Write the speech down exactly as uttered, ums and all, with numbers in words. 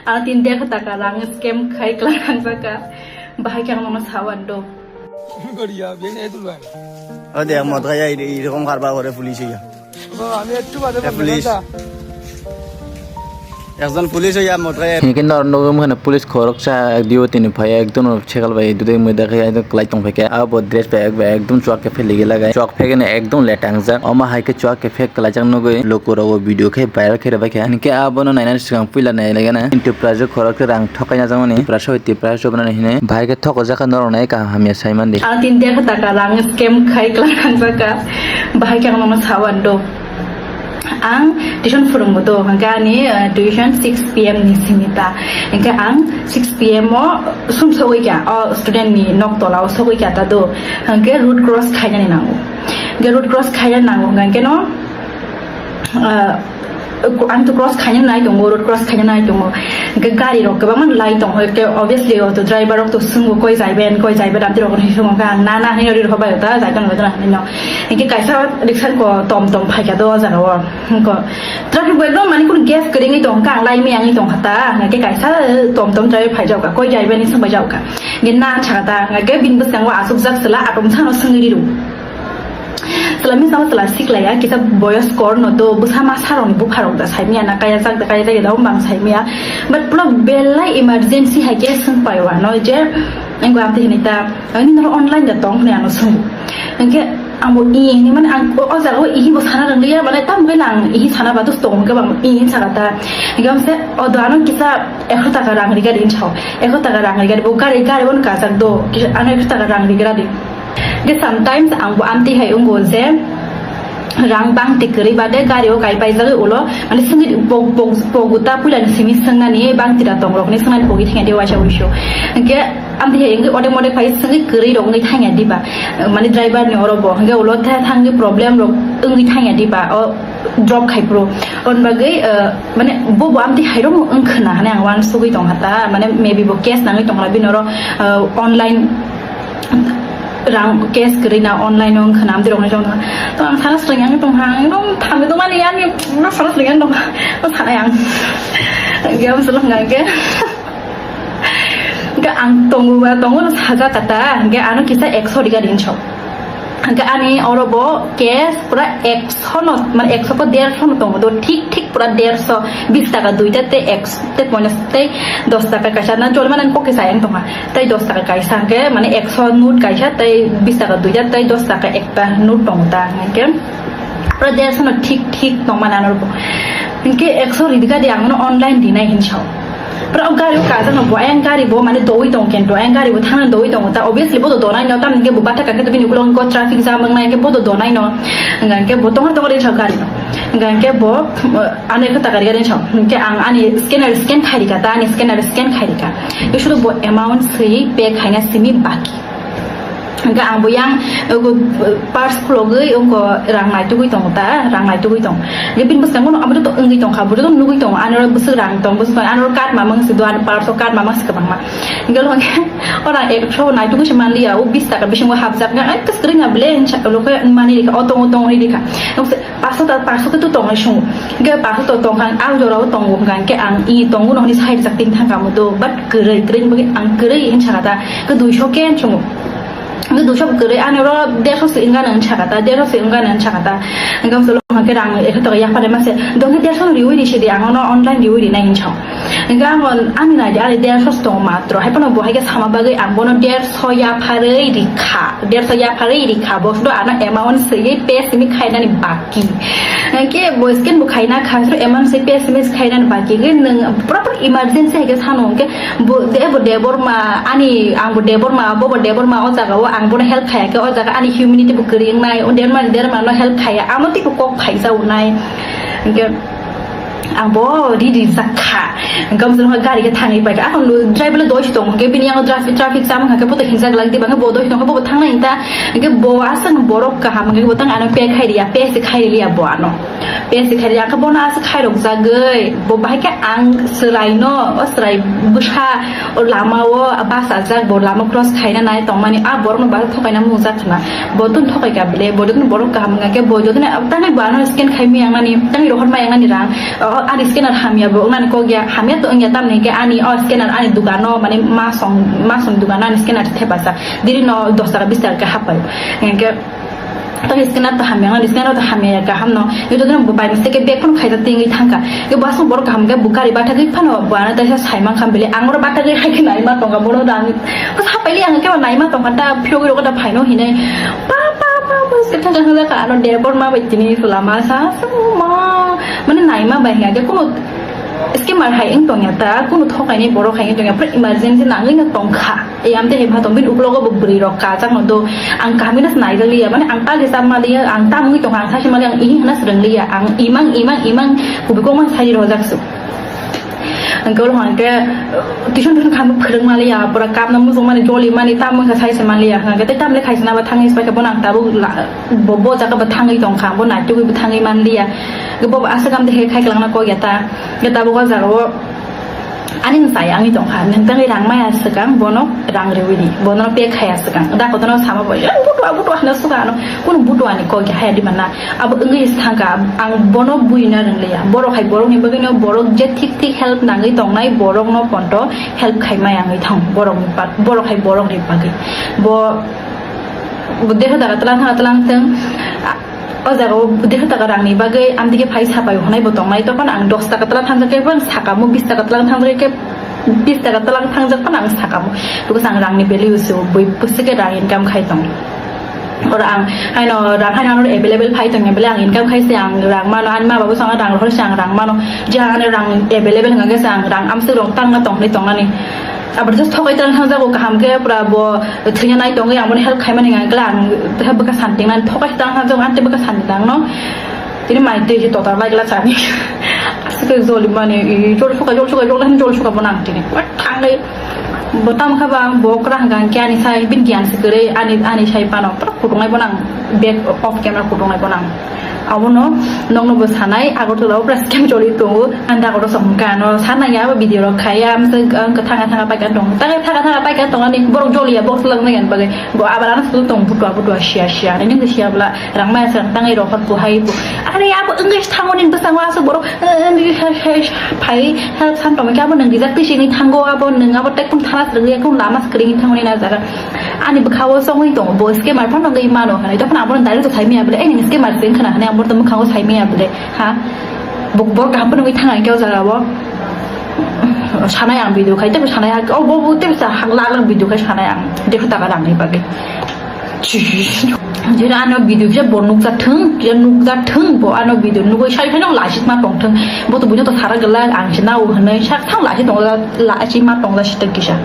Ang tin der taka rang scam khai kla nang jaka. Bahai khe ang nono sawan do. Goriya, bini itu luar. O de, mot kaya, i, i rokom karbar gore police ya. Baba, ami ektu bade police. Ekjon police ya, mot kaya. Hingke nor nugum hana police khorok sa, diyo tini phai, ekdom sekal bai, dudai mui dakhe, klai tong phai khe, abo dress bai, bai, ekdom chuak khe pheli gila gai. Chuak phegene ekdom letang jak. Oma hai khe chuak khe phek klai jak nugui, luku rogo video khe viral khe rebai khe. Hingke abono nainani swkang puila nai legana. Enterprise o khorok khe rang thokai na jangmani. Enterprise o, enterprise o bwnani hine. Bahai khe thokojak kha norok nai kaham hamya sai mandi. Ang tin der taka rang scam khai kla nang jaka. Bahai khe ang nono sawan do. Ang tuition phurungo do. Hingke ani, eh, tuition six P M ni simi ta. Hingke ang six P M o sum sogwi kha. O student ni nok tola o sogwi kha ta do. Hingke road cross khainani nango. Hingke road cross khaina nango. Hingke no, ah, ang to cross khaina nai tongo, road cross khaina nai tongo. Hingke gari rok kwbangma lai tongo. Hingke obviously auto driver rok to swngo, "Koi jaiben, koi jaiben?" Abdi rok hinwi swngo. Hingke ang, "Na, na," hinwi rw rw hobai ta, "Jaiben, jaiben," hinwi no. Hingke kaisa riksa ko tom tom phaikha do o jaga o. Hingke traffic bo ekdom mani kunu gas kwrwngwi tongkha, ang lai miyangwi tongkha ta. Hingke kaisa tom tom driver phaijak kha, "Koi jaiben?" hinwi swngbaijak kha. Hingke na sakha ta, hingke bini bwskango achukjak chwla atomsano swngwi rw. Chwla misa o chwla siklaiya, kisa boyos kor no do, bwsa masa rokni bupha rok da saimanya na, kaya jak da, kaya jak da, omo bang saimanya. But pulo belai emergency hai khe swng pai wano je, ang bo amtwi hinwi ta, ang nini online da tong hinwi ano swng. Hingke ang bo i hinwi mane ang o, o jaga o ihi bo sana rwngya, mane tam khe lang ihi sana ba dos tong hingke bang i hinwi saka ta. Hingke ang se o do ano kisa ekso taka rang riga di hinwi sao. Ekso taka rang riga di, bo gari, gari bono kajak do, kisa ano ekso taka rang riga di. Hingke sometimes ang bo amtwi hai wngo je rang bangtwi kwrwi bade gari o kai paijagwi ulo, mane swngwi pog-, pog-, poguta puilani simi swngnani bangtwi da tong rokni swngnani pogwi thangya di waisa wuisu. Hingke amtwi hai wngwi odek modek phai swngwi kwrwi rok wngwi thangya diba, mane driver ni oro bo hingke ulo tha-, thangwi problem rok wngwi thangya diba o drop khai phuru. On bagwi, eh, mane bo bo amtwi hai rok wng khwna hinwi ang uansugwi tongkha ta, mane maybe bo case nangwi tongkha bini oro, eh, online rang cash kwrwi na online o wngkha na amtwi rokno jokno. To ang sana swrwng yang tongha, ang dong thangwi tongmani ani ma sana swrwng yang tongha, ma sana yang. Hingke ang swrwng hingke. Hingke ang tongo ba tongo no sajak kata, hingke ano kisa ekso riga rinso. Hingke ani oro bo cash pura ekso no, mane ekso ko derso no tongo do, thik thik pura derso, bis taka duita tei ekso tei ponchas tei dos taka kaisa na jolma nang kokisa yang tongha. Tei dos taka kaisa hingke, mane ekso note kaisa, tei bis taka duita, tei dos taka ekta note tongo ta, hingke pura derso no thik thik tongmani ano bo. Hingke ekso ridi gadi ang no online dinai hinwi sao. Pura o gari o kajak no bo, ayang gari bo mane dowi tong kento, ayang gari bo thangna dowi tongo ta, obviously bo do donai no, tamni hingke bo bata kakhe to bini ukulok ko traffic jam wngnai, hingke bo do donai no, hingke bo tongor tongor hinwi sao gari no, hingke bo, uh, ano ekso taka ridi gadi sao, hingke ang ani scanner scan khai rika ta, ani scanner scan khai rika. Hingke sudu bo amount swi pay khaina simi baki. Hingke ang bo yang, uh, purse khulogwi, wngkha rang naitugwi tongo ta, rang naitugwi tong. Hingke bini bwskango no abo to wngwi tongkha, bo to nugwi tongo, ano bwswk rang tong, bwswk ano card mamang si do, ano purse o card mamang si kwbangma. Hingke lo hingke o rang ekso naitugwi se manliya, o bis taka bisingo hapjak na, ai kwswrwng na ble, hinsa lo khe mani rikha, o tongo, tongo rikha. Paso ta, paso khe to tongnai sungo. Hingke paso to tongkha, ang jora o tongo hingka hingke ang i tongo no hwnwi sai rijak tin thangka mo do, but kwrwi, kwrwi bagwi ang kwrwi hinwi saka ta, khe duiso khe hinwi sungo. Hingke duiso bo kwrwi, ani oro derso se wngkha hinwi saka ta, derso se wngkha hinwi saka ta. Hingke ang solo hingke rang ekso taka yaphar ma se, dongkhe derso no riwi risi di, ang ono online riwi rinai hinwi sao. Hingke ang ani nai di, ani derso se tongo matro, hai phano bo hai khe sama bagwi ang bono derso yapharwi rikha. Derso yapharwi rikha, bo sudo ano amount swiwi pay simi khainani baki. Hingke bo scan bo khaina kha, sudo amount swiwi pay simi khainani baki. Hingke nwng pura pura emergency hai khe sano, hingke bo, de-, bo Debbarma, ani, ang bo Debbarma, bo bo Debbarma, o jaga o ang bono help khaya khe, o jaga ani humanity bo kwrwi wngnai, o Debbarma, Debbarma no help khaya, amo tei bo kok phaisa wngnai. Hingke, Ang bo ready jakha. Hingke omo chwngno gari khe thangwi paikha. Akhon driver le doi si tongo. Hingke bini yango traffic, traffic jam wngkha khe bo to hinjak lak diba. Hingke bo doi si tongkha bo thangna hinta. Hingke bo aswk borok kaham hingke bo tang ano pay khai riya, pay se khai riya bo ano. Pay se khai riya khe bono aswk khai rok jagwi. Bo bahai khe ang chwrai no, o chwrai bwsa o lama o bachajak bo lama cross khaina nai tongmani. A borok no bahai thokaina mung jak khna. Bo to thokai kha bele, bo to borok kaham wngkha khe bo jotoni tangwi bo ano scan khai maya wngnani, tangwi rohor maya wngnani rang. O, Ani scanner hamya bo wngnani kok ya, hamya to wngya, tamni hwnkhe ani o scanner ani dukano, mane masong, masong dukano ani scanner thepajak. Diri no dos taka bis taka khe hapai. Hwnkhe tang scanner to hamya, ani scanner to hamya ya kaham no. Yo to by mistake bag phano khaijak tingwi thangka. Yo basong borok kaham khe bo gari bathagwi phano bo ano taisa saimang kham bili. Ang oro bathagwi hai khe naima tongka bono rang. Ko sapaili ang khe naima tongka ta phirogwi rokha ta phaino hinai. Pa, pa, pa, pa, se thang thang thang ano derbor ma bai tini lama sa. Ma, mane naima bai hingya khe kuno scammer hai wng tongya ta, kuno thokaini borok hai wng tongya, pura emergency nangwi no tongkha. Ei amte hai phatom bini uklogo bo bwrwi rok kajak no do, ang kaham no naijak liya, mane ang ta kisa ma liya, ang ta mungwi tongkha, ang sachi ma liya, ang ihing hana swrwng liya, ang imang, imang, imang kubui kok man sai rojak su. Ang kolo hangke tuition tuition khamwi phwrwng ma liya, pura kapna muchung mani joli mani ta mungsa sai se ma liya, hangke tei tamle khaisana ba thangwi spai khe bono ang tabuk la-, Bo, bo jaga bo thangwi tongkha, bo naitugwi bo thangwi manliya. Bo aswk am de khai kwlangna kok ya ta. Khe tabuk o jaga o ani sai angwi tongkha. Nwng tangwi rang maya swkang bono rang riwi di. Bono pay khaya swkang. Da kotono sama bo, "Eh, butua, butua," hwnwi suka ano. Kuno butua ni kok ya haya di mana. Abo wngwi thangkha, ang bono buina rwngliya. Borok hai borok ni bagwi no borok je thik thik help nangwi tongnai borok no ponto help khai maya wngwi thang. Borok ni pa-, borok hai borok ni bagwi. Bo Bo deha taka tlang thang tlang thang. O jaga o deha taka rang ni bagwi amtike phai sapai hwnai bo tongnai, tokon ang dos taka tlang thang khe bo ang sakamo, bis taka tlang thang khe, bis taka tlang thang jak phano ang sakamo. Because ang rang ni value se bui pusi khe rang income khai tong. Oro ang haino rang haino ano available phai tong bele ang income khai se ang rang mano, ani ma babu song rang rohor se ang rang mano. Je ang ano rang available hwnga khe se ang rang amswk rong tang na tong hwnwi tong nani. Abo just thokai tang thang jago kaham khe pura bo thwina nai tongwi ang bono help khaimani hwnga khe ang tei bwkha santi nang thokai tang thang jago ang tei bwkha santi nang no. Tini mai twi se total lai glass ani. Aswk joli mani, i, jol suka, jol suka, jol suka, jol suka bo nang tini. Wa thangai bo tam kha ba bo kra hwnga khe ani sai bin giyan se kwrwi ani, ani sai pano pura kutungnai bo nang back off camera kutungnai bo nang. Abono nokno bo sanai, Agartala o pura scam choli tongo. Ang da kotor song kano sanai ya, abo video rok khai ya, amsa ang thanga thanga pai kan tong. Thanga thanga thanga pai kan tong ani borok joli ya, box lang nai bagwi. Bo abar ano sulu tong butua butua sia sia. Ani nung sia bla rang maya sang tangai rok hot buhai bu. Are abo English thango ning bwsang wa so borok, eh, eh, hai, hai, phai, help san tong khe abo nung rijak twi sini thango abo nung abo tek pun thana srwng ya kun lama skring thango ni na jaga. Ani bwkha o songwi tongo, bo scammer phano wngwi mano hwnwi. Tokon abono direct to saimaya bwle, "Ei, nini scammer se wngkha na," hwnwi ang bono mwkhango saimaya bwle, ha? Bo, bo kaham phano wngwi thang ang khe o jaga o. Sanai ang video khai, tebo sanai ang, o bo, bo tebo sa hang lang lang video khai sanai ang, deho taka rang ni bagwi. Jera ano video khe bo nukjak thung, khe nukjak thung, bo ano video nugwi sai phano lachit ma tong thung. Bo to buino to sara gala ang se nao hwnwi sak thang lachit tong, lachit ma tong la sitak kisa.